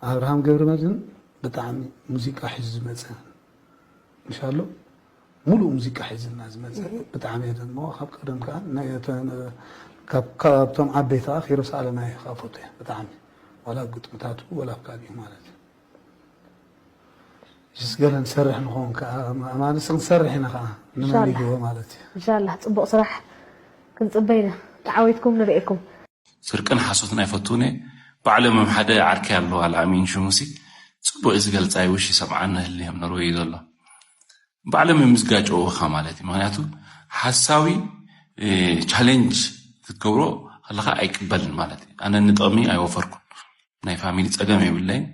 ኣብርሃም ገብረመድህን ብጣዕሚ ሙዚቃ ሒዙ ዝመፀ ምሻሎ ሙሉእ ሙዚቃ ሒዝና ዝመፀ ብጣዕሚ እየ ደሞ ካብ ቀደም ከዓ ካብቶም ዓበይቲ ከዓ ኪሮስ ኣለማየ ከዓ ፎቶ እየ ብጣዕሚ ዋላ ኣብ ግጥምታቱ ወላ ኣብ ካሊእ ማለት እዩ። ሽስ ገለ ንሰርሕ ንኸውን ከዓ ማለት ክንሰርሕ ኢና ከዓ ንመን ይግቦ ማለት እዩ። እንሻላህ ፅቡቕ ስራሕ ክንፅበ ኢና። ተዓወትኩም ንርእየኩም። ስርቅን ሓሶትን ኣይፈትውን እየ። ባዕሎም እዮም ሓደ ዓርከይ ኣለዉ ኣልኣሚን ሽሙሲ ፅቡቅ እዩ ዝገልፃ ይውሽ ይሰምዓኒ ህልዮም ነርወ እዩ ዘሎ። ባዕሎም እዮም ዝጋጨውኻ ማለት እዩ። ምክንያቱ ሓሳዊ ቻሌንጅ ክትገብሮ ከለካ ኣይቅበልን ማለት እዩ። ኣነ ንጥቕሚ ኣይወፈርኩን ናይ ፋሚሊ ፀገም የብለይን።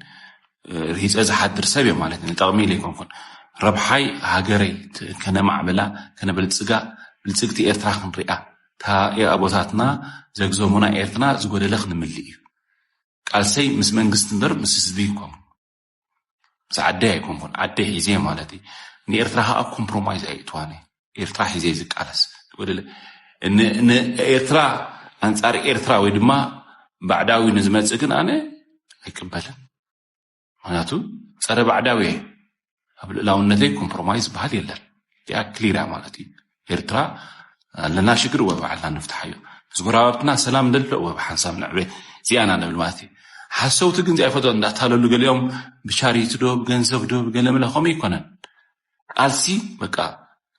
ርሂፀ ዝሓድር ሰብ እየ ማለት እዩ። ንጠቕሚ ኢለ ኣይኮንኩን ረብሓይ ሃገረይ ከነማዕብላ ከነበልፅጋ ብልፅግቲ ኤርትራ ክንሪኣ እታ ኣቦታትና ዘግዘሙና ኤርትራ ዝጎደለ ክንምልእ እዩ። ቃልሰይ ምስ መንግስቲ እምበር ምስ ህዝቢ ኣይኮንኩን ምስ ዓደይ ኣይኮንኩን ዓደይ ሒዘ ማለት እዩ። ንኤርትራ ከዓ ኮምፕሮማይዝ ኣይእትዋን እየ። ኤርትራ ሒዘ ዝቃለስ ዝጎደለ ንኤርትራ ኣንፃር ኤርትራ ወይ ድማ ባዕዳዊ ንዝመፅእ ግን ኣነ ኣይቅበልን። ምክንያቱ ፀረ ባዕዳዊ እየ። ኣብ ልእላውነተይ ኮምፕሮማይዝ ዝበሃል የለን። እዚኣ ክሊር እያ ማለት እዩ። ኤርትራ ኣለና ሽግር ወ ባዕልና ንፍትሓዮ። ምስ ጎረባብትና ሰላም ንደሎ ወ ብሓንሳብ ንዕበ እዚኣና ንብል ማለት እዩ። ሓሰውቲ ግን ዘይፈቶ እንዳታለሉ ገሊኦም ብቻሪቲ ዶ ብገንዘብ ዶ ብገለ ምለ ከምኡ ይኮነን። ቃልሲ በቃ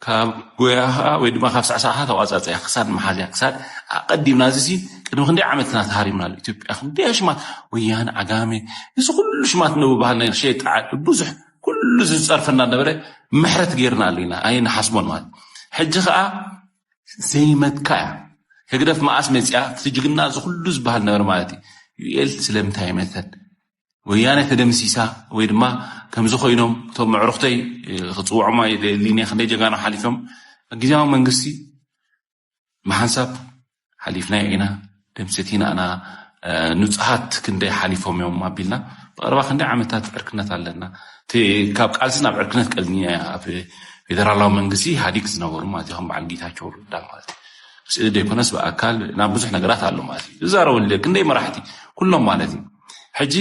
ካብ ጎያኻ ወይ ድማ ካብ ሳዕሳዕኻ ተቋፃፀያ ክሳድ መሓዝያ ክሳድ ኣቀዲምና እዚ ሲ ቅድሚ ክንደይ ዓመትና ተሃሪምናሉ ኢትዮጵያ ክንደይ ሽማት ወያን ዓጋሜ እዚ ኩሉ ሽማት ነብባህልና ሸጣ ብዙሕ ኩሉ ዝፀርፈና ነበረ ምሕረት ገይርና ኣለና ኣይንሓስቦን ማለት ሕጂ ከዓ ዘይመትካ እያ ህግደፍ መኣስ መፅያ እቲ ጅግና እዚ ኩሉ ዝበሃል ነበረ ማለት እዩ ዩኤል ስለምንታይ መተን ወያነ ተደምሲሳ ወይ ድማ ከምዚ ኮይኖም እቶም መዕሩኽተይ ክፅውዖም ኣይደሊን እየ ክንደይ ጀጋኑ ሓሊፎም ግዜያዊ መንግስቲ ብሓንሳብ ሓሊፍናዮ ኢና ደምሰቲና ኢና ንፁሃት ክንደይ ሓሊፎም እዮም ኣቢልና ብቐረባ ክንደይ ዓመታት ዕርክነት ኣለና ካብ ቃልሲ ናብ ዕርክነት ቀልኒ ኣብ ፌደራላዊ መንግስቲ ኢህኣዲግ ዝነበሩ ማለት እዮም በዓል ጌታቸው ረዳ ማለት እዩ ስእሊ ዘይኮነስ ብኣካል ናብ ብዙሕ ነገራት ኣሎ ማለት እዩ ዝዛረበሉ ክንደይ መራሕቲ ኩሎም ማለት እዩ ሕጂ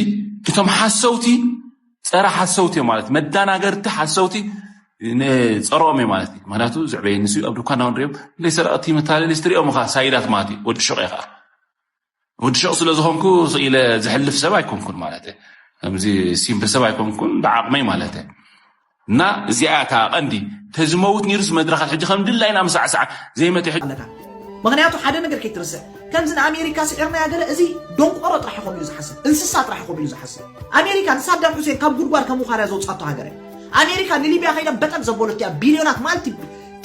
እቶም ሓሰውቲ ፀረ ሓሰውቲ እዮም ማለት መዳናገርቲ ሓሰውቲ ንፀረኦም እዮም ማለት እዩ ምክንያቱ ዝዕበየ ንሱ ኣብ ድኳና ንሪኦም እንደ ሰረቕቲ መታለሊ ትሪኦም ኻ ሳይዳት ማለት እዩ ወዲ ሸቕ ከዓ ወዲ ሸቕ ስለ ዝኾንኩ ኢለ ዝሕልፍ ሰብ ኣይኮንኩን ማለት ከምዚ ሲምፕል ሰብ ኣይኮንኩን ብዓቕመይ ማለት እና እዚኣ እታ ቀንዲ ተዝመውት ነይሩስ መድረኻት ሕጂ ከም ድላይና ምሳዕሳዕ ዘይመተ ሕጂ ኣለካ ምክንያቱ ሓደ ነገር ከይትርስዕ ከምዚ ንኣሜሪካ ስዒርናያ ገለ እዚ ደንቆሮ ጥራሕ ይኸውን እዩ ዝሓስብ እንስሳ ጥራሕ ይኸውን እዩ ዝሓስብ ኣሜሪካ ንሳዳም ሑሴን ካብ ጉድጓድ ከም ውኻርያ ዘውፃቶ ሃገር እያ ኣሜሪካ ንሊብያ ከይዳ በጠቅ ዘበለት እያ ቢልዮናት ማልቲ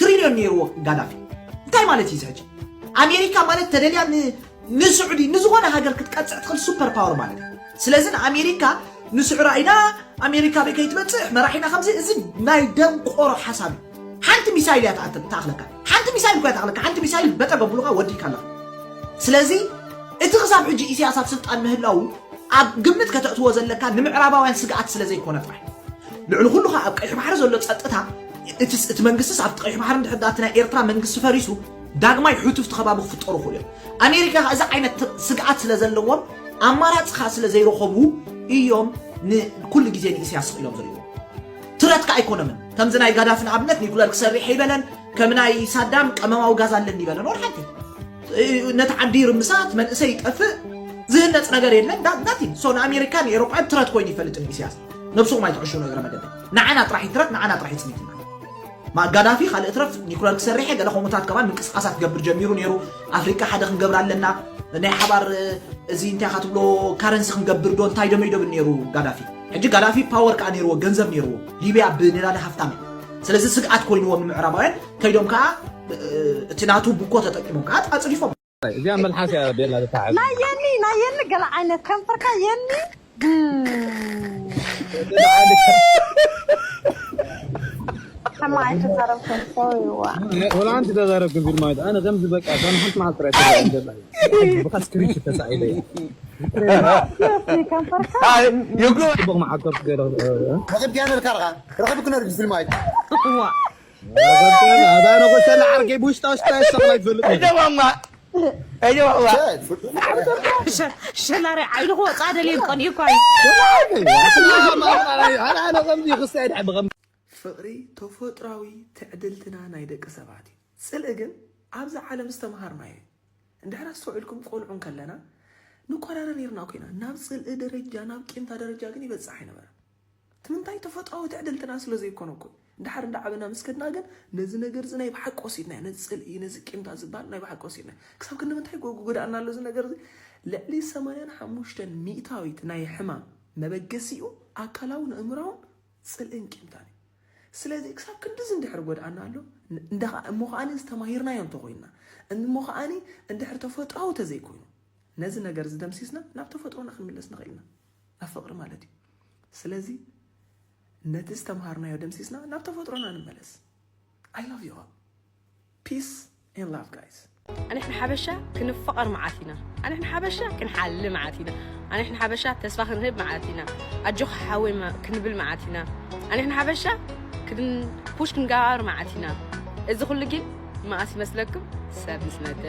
ትሪልዮን ነይርዎ ጋዳፊ እንታይ ማለት እዩ ሕጂ ኣሜሪካ ማለት ተደልያ ንስዑዲ ንዝኾነ ሃገር ክትቀፅዕ ትኽእል ሱፐር ፓወር ማለት እዩ ስለዚ ንኣሜሪካ ንስዑራ ኢና ኣሜሪካ በይ ከይትበፅሕ መራሒና ከምዚ እዚ ናይ ደንቆሮ ሓሳብ እዩ ሓንቲ ሚሳይል እያ ትኣክለካ ሓንቲ ሚሳይል እኮ እያ ትኣክለካ ሓንቲ ሚሳይል በጠ ገቡሉካ ወዲካ ኣለካ ስለዚ እቲ ክሳብ ሕጂ ኢሳያስ ኣብ ስልጣን ምህላው ኣብ ግምት ከተእትዎ ዘለካ ንምዕራባውያን ስግኣት ስለ ዘይኮነ ጥራሕ ልዕሊ ኩሉ ከዓ ኣብ ቀይሕ ባሕሪ ዘሎ ፀጥታ እቲ መንግስትስ ኣብቲ ቀይሕ ባሕሪ እንድሕር እቲ ናይ ኤርትራ መንግስቲ ፈሪሱ ዳግማይ ሕቱፍቲ ከባቢ ክፍጠሩ ክእሉ እዮም ኣሜሪካ ከዓ እዚ ዓይነት ስግኣት ስለ ዘለዎም ኣማራፂ ከዓ ስለ ዘይረኸቡ እዮም ንኩሉ ግዜ ንኢሳያስ ስቕ ኢሎም ዝርእይዎ። ትረት ከኣ ኣይኮኖምን። ከምዚ ናይ ጋዳፊ ንኣብነት ኒኩለር ክሰርሕ ኣይበለን፣ ከም ናይ ሳዳም ቀመማዊ ጋዝ ኣለኒ ይበለን። ወላ ሓንቲ። ነቲ ዓዲ ይርምሳ፣ እቲ መንእሰይ ይጠፍእ፣ ዝህነጽ ነገር የለን። ናቲን። ሶ ንኣሜሪካ ንኤሮጳ ትረት ኮይኑ ይፈልጥ ንኢሳያስ። ነብስኹም ኣይትዕሹ፣ ንእግረ መገደይ። ንዓና ጥራሕ ይትረት፣ ንዓና ጥራሕ ይጽኒትና። ማ ጋዳፊ ካልእ ትረፍ ኒኩለር ክሰርሕ ገለ ከምኡታት ከማን ምንቅስቃሳት ክገብር ጀሚሩ ነይሩ። ኣፍሪቃ ሓደ ክንገብር ኣለና፣ ናይ ሓባር፣ እዚ እንታይ ኢኻ ትብሎ፣ ካረንሲ ክንገብር ዶ እንታይ ዶ መይዶ ብል ነይሩ ጋዳፊ። ሕጂ ጋዳፊ ፓወር ከኣ ነይርዎ፣ ገንዘብ ነይርዎ። ሊብያ ብነዳዲ ሃፍታም እያ። ስለዚ ስግኣት ኮይንዎም ንምዕራባውያን፣ ከይዶም ከኣ እቲ ናቱ ቡኮ ተጠቂሞም ከኣ ኣጽዲፎም። እዚኣ መልሓስ እያ ቤላ ዝታዓብ። ናይ የኒ ናይ የኒ ገለ ዓይነት ከንፈርካ የኒ። ከማ ኣይተዛረብኩም ሰው ይዋ። ወላ ሓንቲ ተዛረብኩም ፊልም ማለት ኣነ ከምዚ በቃ ከም ሓንቲ መዓልቲ ጥራይ ትረአ ዘላ። ብካ ስክሪንሾት ተሳኢለ። ከንፈርካ ይግባ ጽቡቕ መዓኮር ገለ። ረኺብኪያ ነርካ ረኻ? ረኺብኪ ነርኪ ፊልም ኣይት። እዋ። ኣዛ ነጎ ሰላ ዓርከይ ብውሽጣ ውሽጣ ይሰቕላ ይፈልጥ። እደማማ እደማማ ሸላሪ ዓይኑ ክወፃ ደልየ ዝቀንዩ እኳ እዩ። ኣነ ከምዚ ክስታይ ድሕር ብኸም ፍቕሪ ተፈጥራዊ ትዕድልትና ናይ ደቂ ሰባት እዩ። ጽልኢ ግን ኣብዛ ዓለም ዝተምሃርናዮ እዩ። እንድሕር ኣስተውዒልኩም ቆልዑ እንከለና ንቆራረ ነይርና ኮይና ናብ ጽልኢ ደረጃ ናብ ቂምታ ደረጃ ግን ይበጽሕ ኣይነበረን። እቲ ምንታይ ተፈጥሮዊ ትዕድልትና ስለ ዘይኮነ እኮ እዩ። እንድሓር እንዳዓበና ምስ ከድና ግን ነዚ ነገር እዚ ናይ ብሓቂ ወሲድናዮ። ነዚ ጽልኢ፣ ነዚ ቂምታ ዝበሃል ናይ ብሓቂ ወሲድናዮ። ክሳብ ክንዲ ምንታይ ጎ-፣ ጎዳእና ኣሎ እዚ ነገር እዚ? ልዕሊ ሰማንያን ሓሙሽተን ሚእታዊት ናይ ሕማም መበገሲኡ ኣካላውን ኣእምራውን ጽልእን ቂምታን እዩ። ስለዚ ክሳብ ክንድዚ እንድሕር ጎድኣና ኣሎ፣ ን-፣ እንዳ-፣ እሞ ከኣኒ እዚ ተማሂርናዮ እንተኾይንና፣ እሞ ከኣኒ እንድሕር ተፈጥሮዊ ተዘይኮይኑ፣ ነዚ ነገር እዚ ደምሲስና ናብ ተፈጥሮና ክንምለስ ንኽእል ኢና። ናብ ፍቕሪ ማለት እዩ። ስለዚ ነቲ ዝተምሃርናዮ ደምሲስና ናብ ተፈጥሮና ንመለስ። I love you all. Peace and love, guys. ኣንሕና ሓበሻ ክንፋቐር መዓት ኢና። ኣንሕና ሓበሻ ክንሓሊ መዓት ኢና። ኣንሕና ሓበሻ ተስፋ ክንህብ መዓት ኢና። ኣጆኻ ሓወይ መ-፣ ክንብል መዓት ኢና። ኣንሕና ሓበሻ ክን-፣ ፑሽ ክንጋባር መዓት ኢና። እዚ ኩሉ ግን መኣስ ይመስለኩም? ሰብ ምስ መተ፣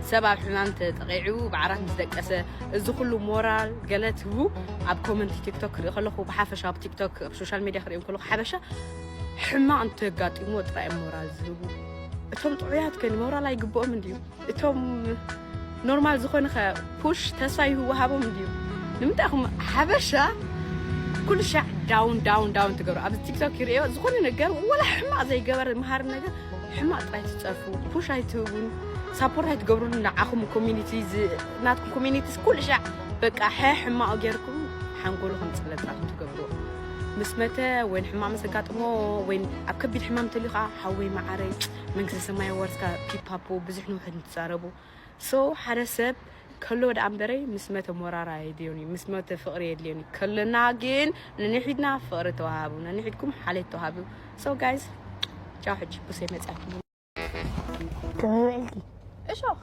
ሰብ ኣብ ሕማም ተጠቒዑ ብዓራት ምስ ደቀሰ፣ እዚ ኩሉ ሞራል ገለ ትህቡ ኣብ ኮመንት ቲክቶክ ክርኢ ከለኹ፣ ብሓፈሻ ኣብ ቲክቶክ፣ ኣብ ሶሻል ሚድያ ክርእዮም ከለኹ፣ ሓበሻ ሕማቕ እንተጋጢምዎ ጥራይ እዮም ሞራል ዝህቡ። እቶም ጥዑያት ግን ሞራል ኣይግብኦም እንድዩ? እቶም ኖርማል ዝኾነ ኸ ፑሽ ተስፋ ይወሃቦም እንድዩ? ንምንታይ ኢኹም ሓበሻ ኩሉ ሻዕ ዳውን፣ ዳውን፣ ዳውን ትገብሩ? ኣብዚ ቲክቶክ ይርእዮ፣ ዝኾነ ነገር ወላ ሕማቕ ዘይገበር፣ መሃሪ ነገር ሕማቕ ጥራይ ትጸርፉ። ፑሽ ኣይትህቡን፣ ሳፖርት ኣይትገብሩን ንዓኹም ኮሚኒቲ ዝ-፣ ናትኩም ኮሚኒቲስ ኩሉ ሻዕ በቃ ሐ ሕማቕ ጌርኩም ሓንጎሉ ከም ጽለ ጥራኹም ትገብሩ። ምስ መተ ወይን ሕማቕ ምስ ኣጋጥሞ ወይን ኣብ ከቢድ ሕማም ተልዩ ኸዓ ሓወይ መዓረይ መንግስተ ሰማይ ወርስካ ፒፓፖ ብዙሕ ንውሕድ ንትዛረቡ። ሶ ሓደ ሰብ ከሎ ደኣ እምበረይ ምስ መተ ሞራራ የድልዮን እዩ፣ ምስ መተ ፍቕሪ የድልዮን እዩ። ከለና ግን ነንሕድና ፍቕሪ ተዋሃቡ፣ ነንሕድኩም ሓልዮት ተዋሃቡ። ሶ ጋይስ ቻው፣ ሕጂ ቡሰይ መጽኣኩም። ከመይ ውዒልኪ? እሾኽ።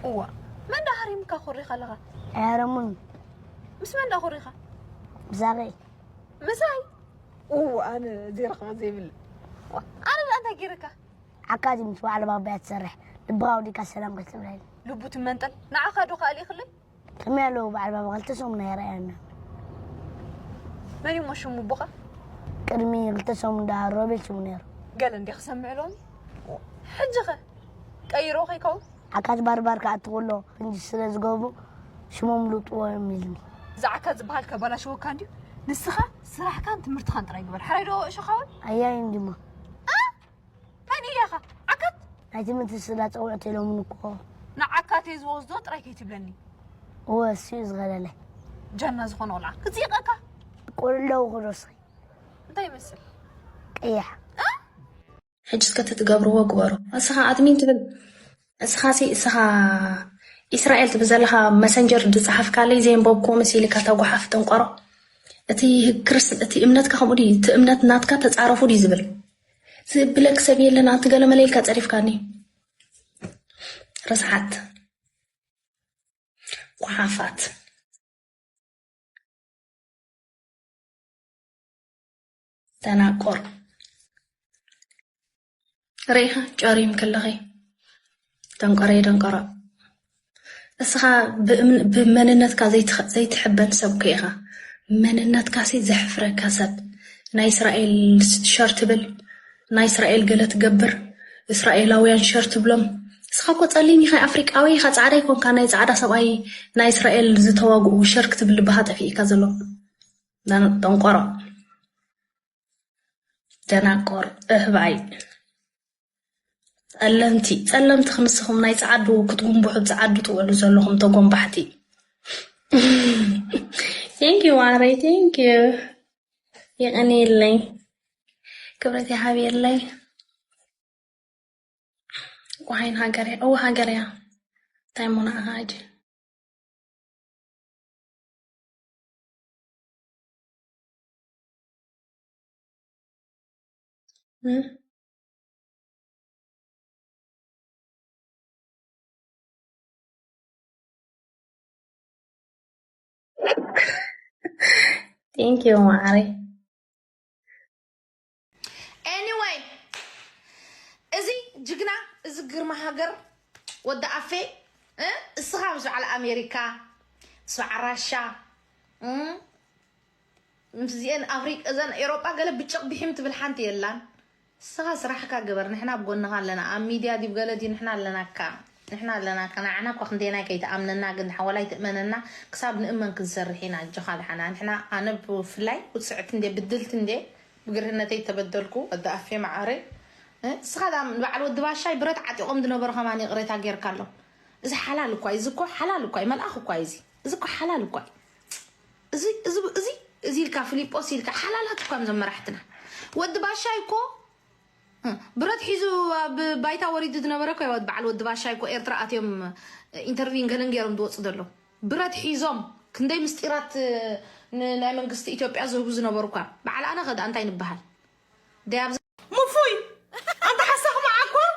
እዋ፣ መን ደኣ ሃሪምካ ኮሪኻ ኣለኻ? ኣይሃረሙን። ምስ መን ደኣ ኮሪኻ? ምሳኺ። ምሳይ? እዋ፣ ኣነ ዘይረኽቦ ዘይብለ። ዋ፣ ኣነ ደኣ እንታይ ገይረካ? ዓካቲ ምስ በዓል ባባ እያ ትሰርሕ። ልብኻ ወዲእካ ሰላም ከይትብለኒ። ልቡ ትመንጠል። ንዓኻ ዶ ከኣሊኽለይ? ከመይ ኣለዉ በዓል ባባ? ክልተ ሰሙን ኣይረኣየና። መን እዩ እሞ ሽሙ ኣቦኻ? ቅድሚ ክልተ ሰሙን ደኣ ሮቤል ሽሙ ነይሩ። ገለ እንዴ ክሰምዕ ሎሚ? ሕጂ ኸ ቀይሮ ከይከውን? ዓካት ባርባር ክኣቱ ከሎ ፍንጂ ስለ ዝገብሩ ሽሞም ልውጥዎ እዮም ኢልኒ። እዚ ዓካት ዝበሃል ከባላሽወካ እንድዩ። ንስኻ ስራሕካን ትምህርትኻን ጥራይ ግበር። ሓራይ ዶ እሾኻውን? ኣያይ እንዲሞ። እ? መን እያ ኢኻ? ዓካት? ናይ ትምህርቲ ስላ ጸውዕቶ ኢሎምኒ እኮ። ንዓካት እየ ዝወስዶ ጥራይ ከይትብለኒ። እወ፣ እሱ እዩ ዝኸለለይ። ጃና ዝኾነ ቆልዓ። ክጽይቐካ። ቆልለው ክዶ እስኺ። እንታይ ይመስል? ቀያሕ። እ? ሕጂ እስከ እቲ ትገብርዎ ግበሩ። እስኻ ኣድሚን ትብል፣ እስኻሲ፣ እስኻ ኢስራኤል ትብል ዘለኻ መሰንጀር ዝጸሓፍካለይ ዘየንበብክዎ መሲልካ ተጓሓፍ ደንቆሮ። እቲ ክርስ-፣ እቲ እምነትካ ከምኡ ድዩ? እቲ እምነት ናትካ ተጻረፉ ድዩ ዝብል? ዝብለክ ሰብ የለን፣ ኣንቲ ገለመለ ኢልካ ጸሪፍካኒ። ረስሓት። ጓሓፋት። ደናቁር። ርኢኻ ጨሪም ከለኺ ደንቆረይ ደንቆሮ። እስኻ ብእምን-፣ ብመንነትካ ዘይትኸ-፣ ዘይትሕበን ሰብ እኮ ኢኻ። መንነትካሲ ዘሕፍረካ ሰብ። ናይ እስራኤል ሸር ትብል፣ ናይ እስራኤል ገለ ትገብር፣ እስራኤላውያን ሸር ትብሎም። እስኻ እኮ ጸሊም ኢኻ፣ ኣፍሪቃዊ ኢኻ፣ ጻዕዳ ኣይኮንካ። ናይ ጻዕዳ ሰብኣይ ናይ እስራኤል ዝተዋግኡ ሸር ክትብል ልብኻ ጠፊእካ ዘሎ። ደን-፣ ደንቆሮ። ደናቆር፣ እህባይ። ጸለምቲ፣ ጸለምቲ ክንስኹም ናይ ጸዓዱ ክትጉንብሑ ብ ጸዓዱ ትውዕሉ ዘለኹም ተጎንባሕቲ። Thank you ማረይ፣ thank you። የቐንየለይ። ክብረት ይሃብየለይ። ወሃይን ሃገር እያ፣ እወ ሃገር እያ። እንታይ እሞ ንዓኻ ሕጂ? እም? Thank you ማዓረይ። Anyway፣ እዚ ጅግና፣ እዚ ግርማ ሃገር ወዲ ኣፌ፣ እ፣ እስኻ ምስ በዓል ኣሜሪካ፣ ምስ በዓል ራሻ፣ እ፣ ምስዚኤን ኣፍሪቃ፣ እዘን ኤሮጳ ገለ ብጭቕ ብሒም ትብል ሓንቲ የላን። እስኻ ስራሕካ ግበር፣ ንሕና ኣብ ጎንኻ ኣለና። ኣብ ሚድያ ዲብ ገለ ዲዩ፣ ንሕና ኣለናካ። ንሕና ኣለናካ። ንዓና እኳ ክንደየናይ ከይትኣምነና፣ ግን ሓወላይ ትእመነና፣ ክሳብ ንእመን ክንሰርሕ ኢና። ኣጆኻ ደሓና። ንሕና፣ ኣነ ብፍላይ ውጽዕቲ እንዴ፣ ብድልቲ እንዴ፣ ብግርህነተይ ተበደልኩ፣ ወዲ ኣፌ መዓረይ። እ፣ እስኻ ዳ ንበዓል ወዲ ባሻይ ብረት ዓጢቖም ዝነበሩ ከማን ይቕሬታ ጌርካሎም። እዚ ሓላል እኳ እዩ፣ እዚ እኮ ሓላል እኳ እዩ፣ መልኣኽ እኳ እዩ እዚ። እዚ እኮ ሓላል እኳ እዩ። እዚ፣ እዚ፣ እዚ፣ እዚ ኢልካ፣ ፊሊጶስ ኢልካ፣ ሓላላት እኳ እዮም እዞም መራሕትና። ወዲ ባሻይ እኮ፣ እ፣ ብረት ሒዙ ኣብ ባይታ ወሪዱ ዝነበረ እኮ እዩ። በዓል ወዲ ባሻይ እኮ ኤርትራ ኣትዮም፣ እ፣ ኢንተርቪን ገለን ገይሮም ዝወፁ ዘለዉ። ብረት ሒዞም ክንደይ ምስጢራት፣ እ፣ ን-፣ ናይ መንግስቲ ኢትዮጵያ ዝህቡ ዝነበሩ እኳ። በዓል ኣነ ኸ ደኣ እንታይ ንበሃል? ደይ ኣብዚ ሙፉይ፣ ኣንታ ሓሳኽ መዓኮር፣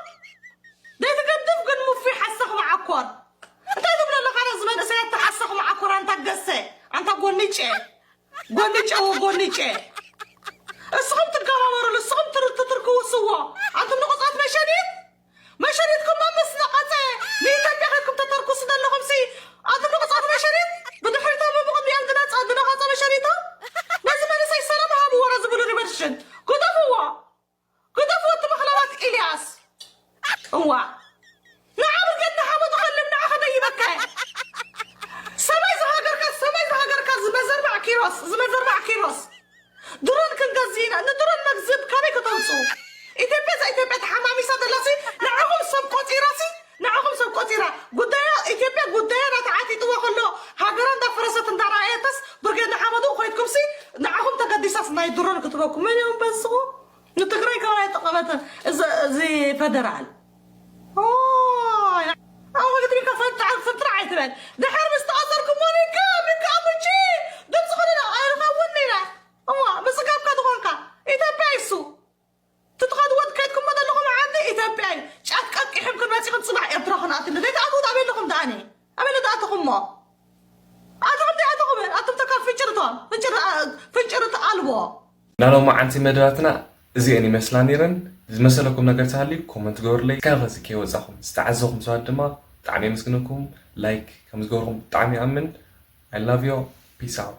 ዘይትገድፍ ግን ሙፉይ ሓሳኽ መዓኮር። እንታይ ትብሎ ኣለኻ ነዚ መንእሰይ ኣታ ሓሳኽ መዓኮር፣ ኣንታ ገሰ፣ ኣንታ ጎኒጨ፣ ጎኒጨ ወጎኒጨ። እስኹም ትገባበሩሉ፣ እስኹም ትር-፣ ትትርክውስዎ። ኣንቱም ንቑጻት መሸኒት፣ መሸኒትኩም ምስ ነቐጸ ንኢትዮጵያ ከድኩም ተተርኩሱ ዘለኹም ሲ፣ ኣንቱም ንቑጻት መሸኒት፣ ብድሕሪቶም ብቕድሚኦም ዝነጸ-፣ ዝነቐጸ መሸኒቶም። ነዚ መንእሰይ ሰላም ሃብዎ፣ ነዚ ብሉ ሪቨርሽን። ግደፍዎ። ግደፍዎ እቲ መኽለባት ኢልያስ። እዋ። ንዓ ብርጌድ ንሓመዱ ከልም ንዓ ከደይበካ። ሰማይ ዝሃገርካ፣ ሰማይ ዝሃገርካ ዝመዘርባዕ ኪሮስ፣ ዝመዘርባዕ ኪሮስ። ድሮን ክንገዝእ ኢና። ንድሮን መግዝብ ካበይ ከተምጽኡ? ኢትዮጵያ እዛ ኢትዮጵያ ተሓማሚሳ ዘላሲ ንዕኹም ሰብ ቆጺራሲ፣ ንዕኹም ሰብ ቆጺራ። ጉዳያ ኢትዮጵያ ጉዳያ እናተዓጢጥዋ ከሎ፣ ሃገራ እንዳፈረሰት እንዳረኣየትስ፣ ብርጌድ ንሓመዱ ኮይትኩምሲ፣ ንዕኹም ተገዲሳስ ናይ ድሮን ክትበኩም። መን እዮም በዝኹ? ንትግራይ ካብ ኣይጠቐመትን እዚ፣ እዚ ፈደራል። ኦይ፣ ኣብ ክልተ ሚካ ፈንጣ-፣ ፍንጥር ኣይትበል። ድሕር ምስ ተኣሰርኩሞ ኒካ፣ ሚካ ኣምጪ፣ ድምፂ ክልል ኣይረኸብን ኢና። እዋ፣ ብፅጋብካ ዝኾንካ፣ ኢትዮጵያ ይሱ። ትትኸድዎ ከይድኩሞ ዘለኹም ዓዲ ኢትዮጵያ እዩ። ጫት ቀቂሕም ክንመፂኹም ፅባሕ ኤርትራ ክንኣትሉ። ዘይትኣትዉ ኣበይ ኣለኹም ደኣኒ? ኣበይ ነተኣትኹሞ? ኣትኹም ደይ ኣትኹም? ኣቱም ተካል ፍንጭርቶም፣ ፍንጭር-፣ ፍንጭርት ኣልቦ። ናሎም መዓንቲ መደባትና እዚኤን ይመስላ ነይረን። ዝመሰለኩም ነገር ተሃልዩ ኮመንት ግበሩለይ። ካብ ኸዚ ከይወጻኹም ዝተዓዘኹም ሰባት ድማ ብጣዕሚ የመስግነኩም። ላይክ ከም ዝገበርኩም ብጣዕሚ ይኣምን። I love you. Peace out.